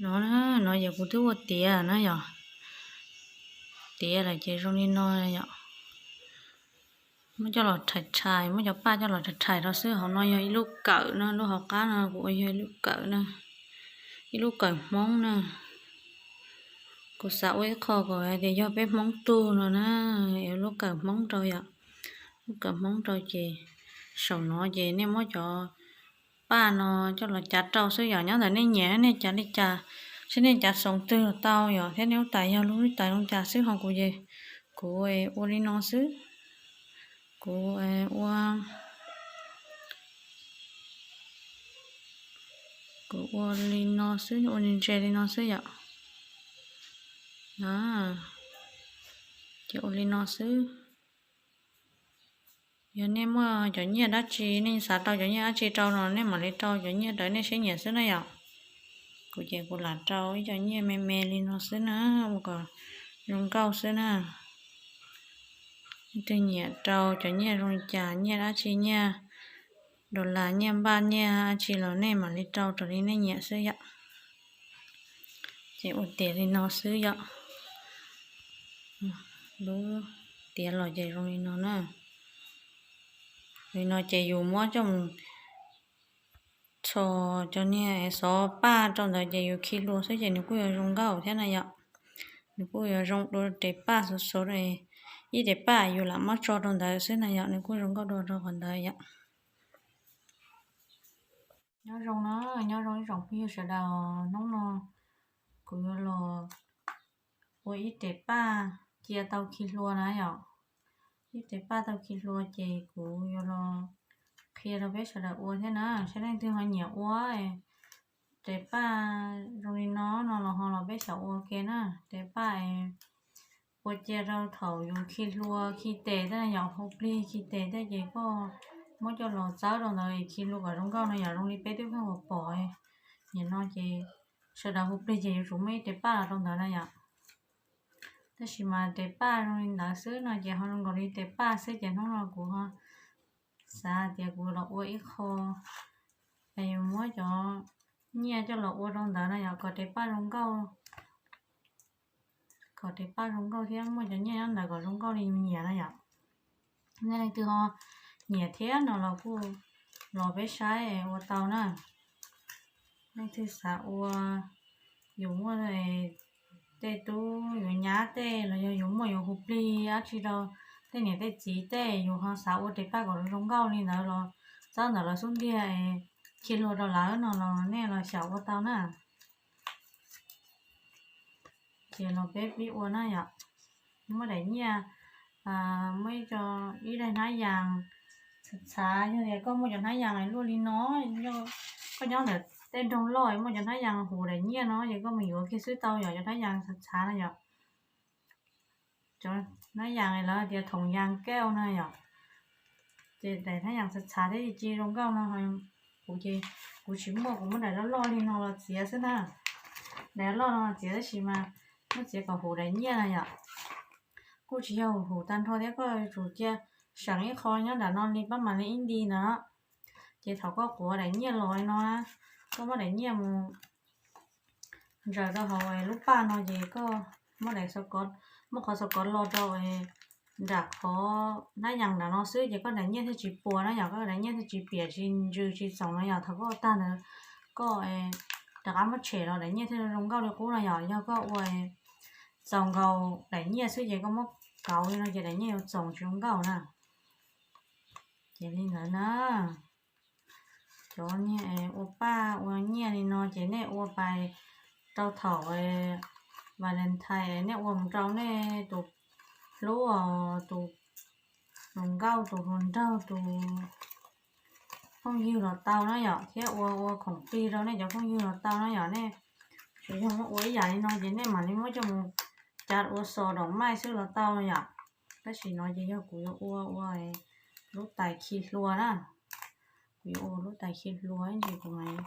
No, no ces kuv twb ua tiav na yom. Tiav lawm ces zoo li no yom. Muab coj los rhais rhais, muab cov paj coj los rhais rhais rau xwb. Hauv no yog ib lub kawm na, lub hauv qab no kuv ua yog ib lub kawm na, ib lub kawm Hmoob na. Kuv xav ua ib qho kom hais tias yog peb Hmoob tug no na, es lub kawm Hmoob rau yom. Lub kawm Hmoob rau ces saum no ces nej muab cov paj no coj los cav rau xwb yom. Nyob ntawm nej nyiam nej cav li cas, seb nej cav xoov twg los tau yom, thiab nej lub tais yog lub tais zoo cas xwb. Ho kuv ces kuv ua li no xwb. Kuv ua, kuv ua li no xwb, ua ntse ntse li no xwb yom. Ces ua li no xwb. Yog nej muaj cov nyiaj dab tsi, nej xav rau cov nyiaj dab tsi rau no nej mam li rau cov nyiaj raws nej siab nyiam xwb na yom. Kuv ces kuv lam rau ib co nyiaj me me li no xwb na, ua kom zoo nkauj xwb na. Leej twg nyiam rau cov nyiaj zoo li cas, nyiaj dab tsi, nyiaj dollar, nyiaj npaj, nyiaj dab tsi los nej mam li rau raws li nej nyiam xwb yom. Ces ua tiav li no xwb yom. Lub tiav los ces zoo li no na. Li no ces yus muab coj mus txhos cov niag xov paj rau ntawd ces yus khi hlua xwb ces nws kuj yuav zoo nkauj thiab na yom. Nws kuj yuav zoo dua tes paj xov xov, ib tes paj yus lam muab tso rau ntawd xwb na yom, nws kuj zoo nkauj dua rau qhov ntawd yom. Nyob zoo na, nyob zoo ib tsoom phooj ywg sawv daws, hnub no kuv yuav los ua ib tes paj cia tau khi hlua na yom. Ib tes paj tau khi hlua ces kuv yuav los qhia rau peb sawv daws ua thiab na, saib leej twg ho nyiam ua tes paj zoo li no no los ho los peb xyaum ua ke na. Tes paj ua cia rau thaum yus khi hlua khi tes tej yom, hu plig khi tes tej ces koj muab coj los txawb rau ntawd khi hlua kom zoo nkauj no yom, zoo li peb twb pheej pom. Nim no ces sawv daws hu plig ces yuav tsum muaj ib tes paj los rau ntawd na yom. Tab sis mas tes paj zoo li ntawd xwb no ces ho zoo nkaus li tes paj xwb ces hnub no kuv ho xav tias kuv los ua ib qho es yus muab cov nyiaj coj los ua rau ntawd na yom, kom tes paj zoo nkauj, kom tes paj zoo nkauj thiab muaj cov nyiaj nyob ntawd kom zoo nkauj li nyiam na yom. Nej leej twg ho nyiam thiab no los kuj los peb saib ua tau na. Leej twg xav ua, yus muaj tej tub yus nyab tej los yog yus muaj yus hu plig dab tsi rau tej niam tej txiv tej, yus ho xav ua tes paj kom zoo nkauj li ntawd los txawb ntawm lawv xub ntiag khi hlua rau lawv no los nej los xyaum ua tau na. Ces los peb pib ua na yom. Muab daim nyiaj, muab ib co, ib daim hnab yas txhav txhav, yog tias koj muaj cov hnab yas luaj li no, koj nyob ntawm tej nroog loj muaj cov hnab yas huv daim nyiaj no ces koj mus yuav kiag xwb tau yom, cov hnab yas txhav txhav na yom. Cov hnab yas lawv tias thoom yas kauj na yom. Ces daim hnab yas txhav txhav thiab ci zoo nkauj no, kuv ces kuv tsis muaj, kuv muab daim loj loj li no los txiav xwb na. Daim loj no txiav tab sis mas muab txiav kom huv daim nyiaj na yom. Kuj tsis yog huv tag nrho thiab, koj yuav tsum cia seem ib qho nyob nram no li pab mam li ib nti ntawd. Ces thaum koj quav daim nyiaj los li no na, koj muab daim nyiaj mus ntsaws rau hauv lub paj no ces koj muab daim, muab qhov xov kov lo rau nram qhov hnab yas nram no xwb ces koj daim nyiaj thiaj tsis puas na yom, koj daim nyiaj thiaj tsis piam tsis ntsws tsis txoom no yom. Thaum koj ua tag ntawd koj rov qab muab tshem los daim nyiaj thiaj zoo nkauj li qub no yom. Yog koj ua txaus nkaus daim nyiaj xwb ces koj muab kauv li no ces daim nyiaj yuav txoom tsis zoo nkauj na. Ces li ntawd na, cov niag ua paj ua nyiaj li no ces nej ua pais rau thaum Valentine nej ua mus rau nej tus hlub, tus hluas nkauj, tus hluas nraug, tus phooj ywg los tau na yom, thiab ua ua khoom plig rau nej cov phooj ywg los tau na yom. Nej tsuas yog muab ua ib yam li no ces nej mam li muab coj mus cav ua xos daum maij xwb los tau yom. Tab sis no ces yog kuv yuav ua ua lub tais khi hlua na, kuv yuav ua lub tais khi hlua ib ntsis kuv mam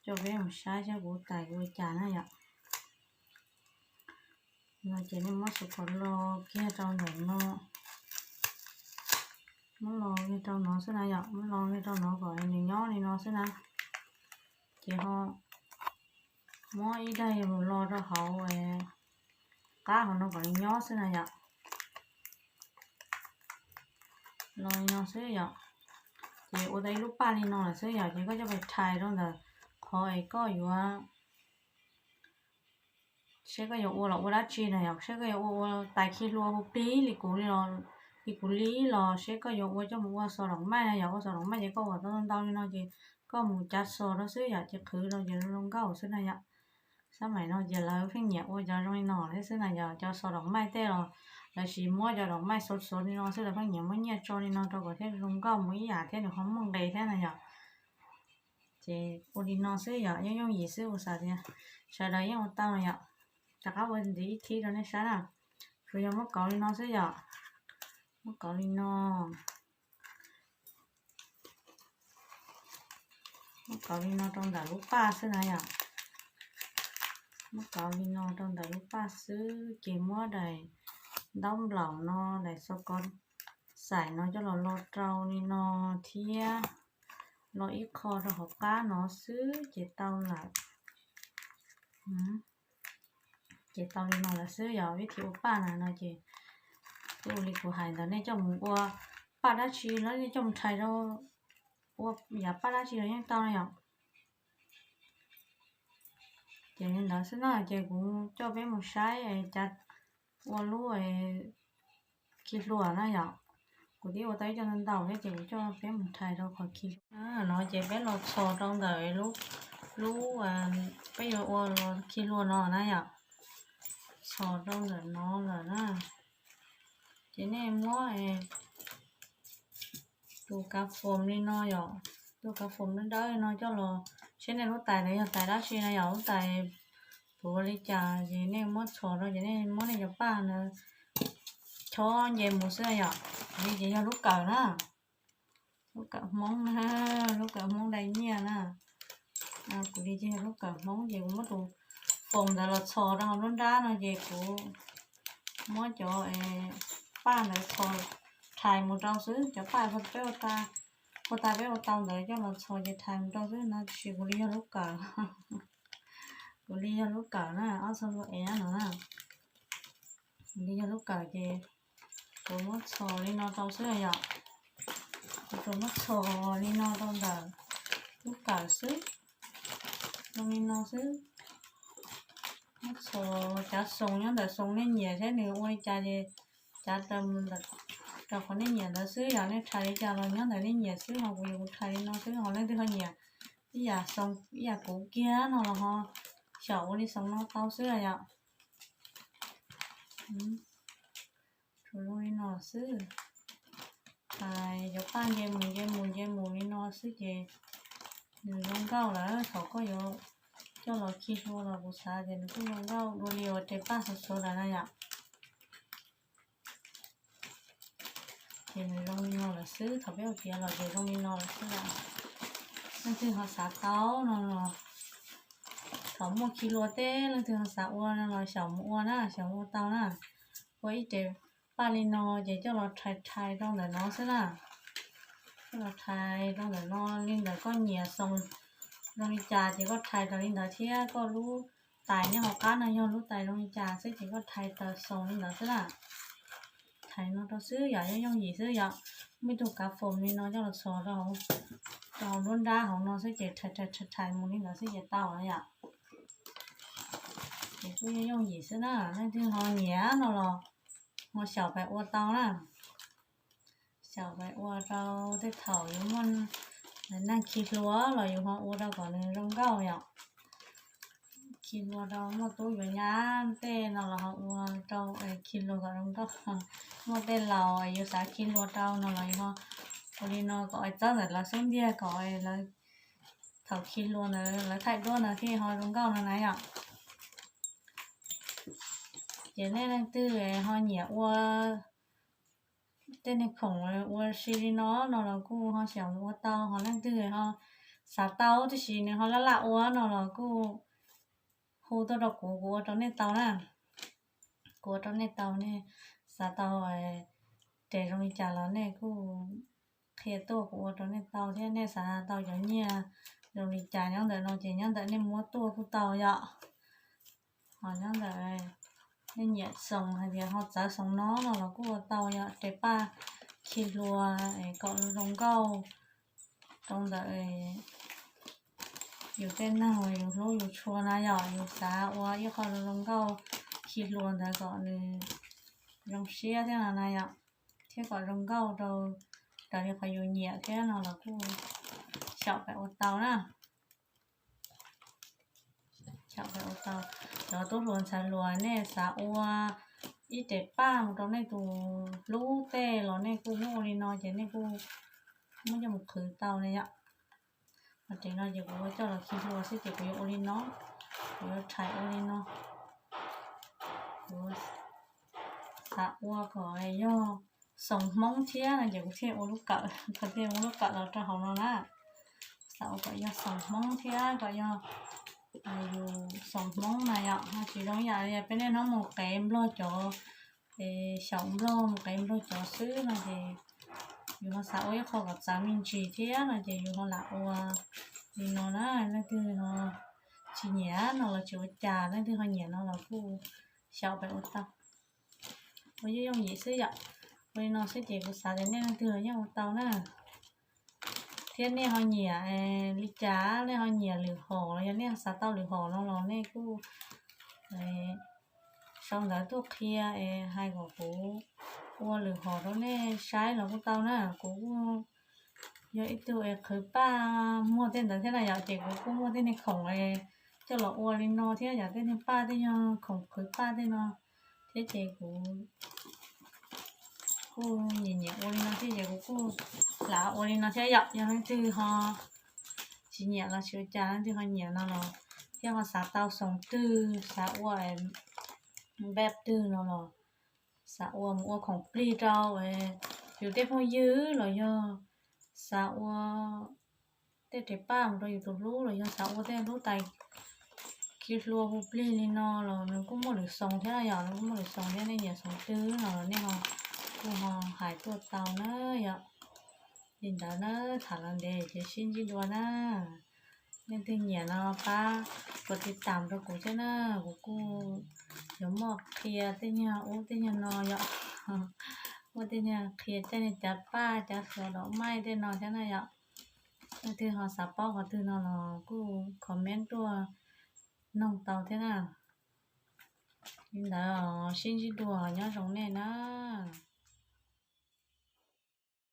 coj peb mus saib saib kuv tais kuv ua cas na yom. No ces nej muab xov kov lo kiag rau ntawm no, muab lo kiag rau no xwb na yom, muab lo kiag rau no kom nws nyob li no xwb na. Ces ho Muab ib daim mus lo rau hauv qab hauv no kom nws nyob xwb na yom. Lo li no xwb yom. Ces ua tau ib lub paj li no lawm xwb yom, ces koj coj pais rhais rau ntawm qhov es koj yuav, seb koj yuav ua los ua dab tsi na yom, seb koj yuav ua ua tais khi hlua hu plig li kuv li los, li kuv li los, seb koj yuav ua coj mus ua xos daum maij na yom, ua xos daum maij ces koj ua tau ntau li no ces koj mus cav xos rau xwb yom, ces qhwv rau ces zoo nkauj xwb na yom. Xab maim no ces lawv pheej nyiam ua cov zoo li no thiab xwb na yom, cov xos daum maij tej los lawv siv muab cov daum maij xov xov li no xwb, lawv pheej nyiam muab nyiaj tso li no rau kom thiaj zoo nkauj mus ib yam thiab nws ho muaj nqis thiab na yom. Ces ua li no xwb yom, yooj yooj yim xwb, kuv xav tias sawv daws yeej ua tau na yom. Rov qab ua ntxiv ib thib rau nej saib na. Tsuas yog muab kauv li no xwb yom. Muab kauv li no, muab kauv li no rau ntawm lub paj xwb na yom. Muab kauv li no rau ntawm lub paj xwb ces muab daim ntaub nplaum no, daim xov kov xaim no coj los lo rau li no thiab, lo ib qho rau hauv qab no xwb ces tau lawm. Ces tau li no lawm xwb yom, vib thib ua paj na no ces kuj ua li kuv hais ntawd, nej coj mus ua paj dab tsi los nej coj mus rhais rau ua yam paj dab tsi los yeej tau na yom. Ces li ntawd xwb na, ces kuv coj peb mus saib cav ua lub khi hlua na yom. Kuv twb ua tau ib co ntau ntau thiab ces kuv coj peb mus rhais rau qhov khi hlua na. No ces peb los txhos rau ntawm lub, peb yuav ua los khi hlua no na yom. Txhos rau ntawm no lawm na. Ces nej muab tus kav foom li no yom, tus kav foom dawb dawb li no coj los, seb nej lub tais ntawd yog tais dab tsi na yom, lub tais puas ua li cas ces nej muab txhos rau ces nej muab nej cov paj ntawd chob nce mus xwb yom. Kuv li ces yog lub kawm na, lub kawm Hmoob na, lub kawm Hmoob dai nyiaj na. Kuv li ces yog lub kawm Hmoob ces kuv muab tus foom ntawd los txhos rau hauv nruab nrab no ces kuv muab cov paj ntawd txhos rhais mus rau xwb, cov paj peb ua tau, peb ua tau ntawd coj los txhos ces rhais mus rau xwb na, tiam sis kuv li yog lub kawm, kuv li yog lub kawm na, ob txog lub ev no na. Kuv li yog lub kawm ces kuv muab txhos li no rau xwb yom. Kuv tsuas muab txhos li no rau ntawm lub kawm xwb, zoo li no xwb. Muab txhos cav xoo nyob ntawm xoo nej nyiam thiab nws ua li cas ces cav raws qhov nej nyiam ntawd xwb yom, nej rhais li cas los nyob ntawm nej nyiam xwb, ho kuv yuav kuv rhais li no xwb, ho leej twg ho nyiam ib yam xoo ib yam kuv kiag no los ho xyaum ua li xoo no tau xwb yom. Tsuas zoo li no xwb. Hais cov paj nce mus nce mus nce mus li no xwb ces nws zoo nkauj lawm, thaum koj yuav coj los khi hlua los kuv xav tias nws kuj zoo nkauj dua li uas tes paj xov xov lawm na yom. Ces nws zoo li no lawm xwb, thaum peb ua tiav los ces zoo li no lawm xwb. Leej twg ho xav tau no los thaum muaj khi hlua teb leej twg ho xav ua no los xyaum mus ua na, xyaum mus ua tau na. Ua ib tes paj li no ces coj los rhais rhais rau ntawm no xwb na. Coj los rhais rau ntawm no li ntawm koj nyiam xoo zoo li cas ces koj rhais raws li ntawd thiab koj lub tais nyob hauv qab no yog lub tais zoo li cas xwb ces koj rhais raws xoo li ntawd xwb na. Rhais no rau xwb yom, yooj yooj yim xwb yom. Muaj ib tug kav foom li no coj los txhos rau hauv nruab nrab hauv no xwb ces rhais rhais rhais mus li ntawd xwb ces tau lawm yom. Ces kuj yooj yooj yim xwb na, leej twg ho nyiam no los ho xyaum pais ua tau na. Xyaum pais ua rau tej thaum yuav muaj neeg khi hlua los yus ho ua rau kom nws zoo nkauj yom. Khi hlua rau muaj tub yuav nyab tej no los ho ua rau khi hlua kom zoo nkauj. Muaj tej laus yuav xav khi hlua rau no los yus ho ua li no kom txawb ntawm lawv xub ntiag kom lawv thaum khi hlua ntawd lawv thaij duab ntawd thiaj ho zoo nkauj no na yom. Ces nej leej twg ho nyiam ua tej niag khoom ua si li no no los kuj ho xyaum ua tau, ho leej twg ho xav tau tiam sis nws ho laj laj ua no los kuj hu tuaj rau kuv, kuv ua rau nej tau na. Kuv ua rau nej tau, nej xav tau tes zoo li cas los nej kuj qhia tuaj kuv ua rau nej tau thiab. Nej xav tau cov nyiaj Zoo li cas nyob ntawm no ces nyob ntawm nej muab tuaj kuj tau yom. Ho nyob ntawm nej nyiam xoom hais tias ho txawv xoom no no los kuj ua tau yom. Tes paj khi hlua kom zoo nkauj rau ntawm yus tej neeg uas yus hlub yus tshua na yom. Yus xav ua ib qho zoo zoo nkauj khi hlua ntawd kom nws zoo siab thiab no na yom, thiab kom zoo nkauj rau raws li qhov yus nyiam thiab no los kuj xyaum pem ua tau na. Xyaum pem ua tau. Cov tub hluas ntxhais hluas nej xav ua ib tes paj mus rau nej tus hlub tej los nej kuj muab ua li no ces nej kuj muab coj mus qhwv tau na yom. Ho tes no ces kuv yuav coj los khi hlua xwb ces kuv yuav ua li no, kuv yuav rhais ua li no. Kuv xav ua kom yog xoom Hmoob thiab no ces kuv thiaj ua lub kawm, kuv thiaj muab lub kawm los rau hauv no na. Xav ua kom yog xoom Hmoob thiab kom yog yus xoom Hmoob na yom. Ho tsis zoo ib yam li peb niaj hnub mus qev Nplog cov, xyaum Nplog mus qev Nplog cov xwb no ces yus ho xav ua ib qho kom txawv me ntsis thiab no ces yus ho lam ua li no na. Leej twg ho tsis nyiam no los tsis ua cas, leej twg ho nyiam no los kuj xyaum pem ua tau. Ua yooj yooj yim xwb yom. Ua li no xwb ces kuv xav tias nej leej twg los yeej ua tau na. Thiab nej ho nyiam li cas, nej ho nyiam lwm hom los yog nej xav tau lwm hom no los nej kuj sau ntawv tuaj qhia es hais kom kuv ua lwm hom rau nej saib los kuj tau na. Kuv kuj yog ib tug es qhwv paj muag tej ntawd thiab na yom, ces kuv kuj muaj tej niag khoom coj los ua li no thiab yom, tej niag paj tej nyuag khoom qhwv paj tej no thiab ces kuv kuj nyiam nyiam ua li no thiab ces kuv kuj lam ua li no thiab yom. Yog leej twg ho tsis nyiam los tsis ua cas, leej twg ho nyiam no los thiab ho xav tau xoom twg, xav ua npaj twg no los xav ua mus ua khoom plig rau yus tej phooj ywg los yog xav ua tej tes paj mus rau yus tus hlub los yog xav ua tej lub tais khi hlua hu plig li no los nws kuj muaj lwm xoom thiab yom, nws kuj muaj lwm xoom thiab, nej nyiam xoom twg no los nej ho kuj ho hais tuaj tau na yom. Li ntawd na, tham los ntev ces sib ntsib dua na. Leej twg nyiam no pab kov tiv tam rau kuv thiab na, kuv kuj yuav muaj qhia tej nyuag ub tej nyuag no yom. Muaj tej nyuag qhia tej nyuag cav paj cav xov dom maij tej no thiab na yom. Leej twg ho xav paub qhov twg no los kuj comment tuaj noog tau thiab na. Li ntawd sib ntsib dua, nyob zoo nej na.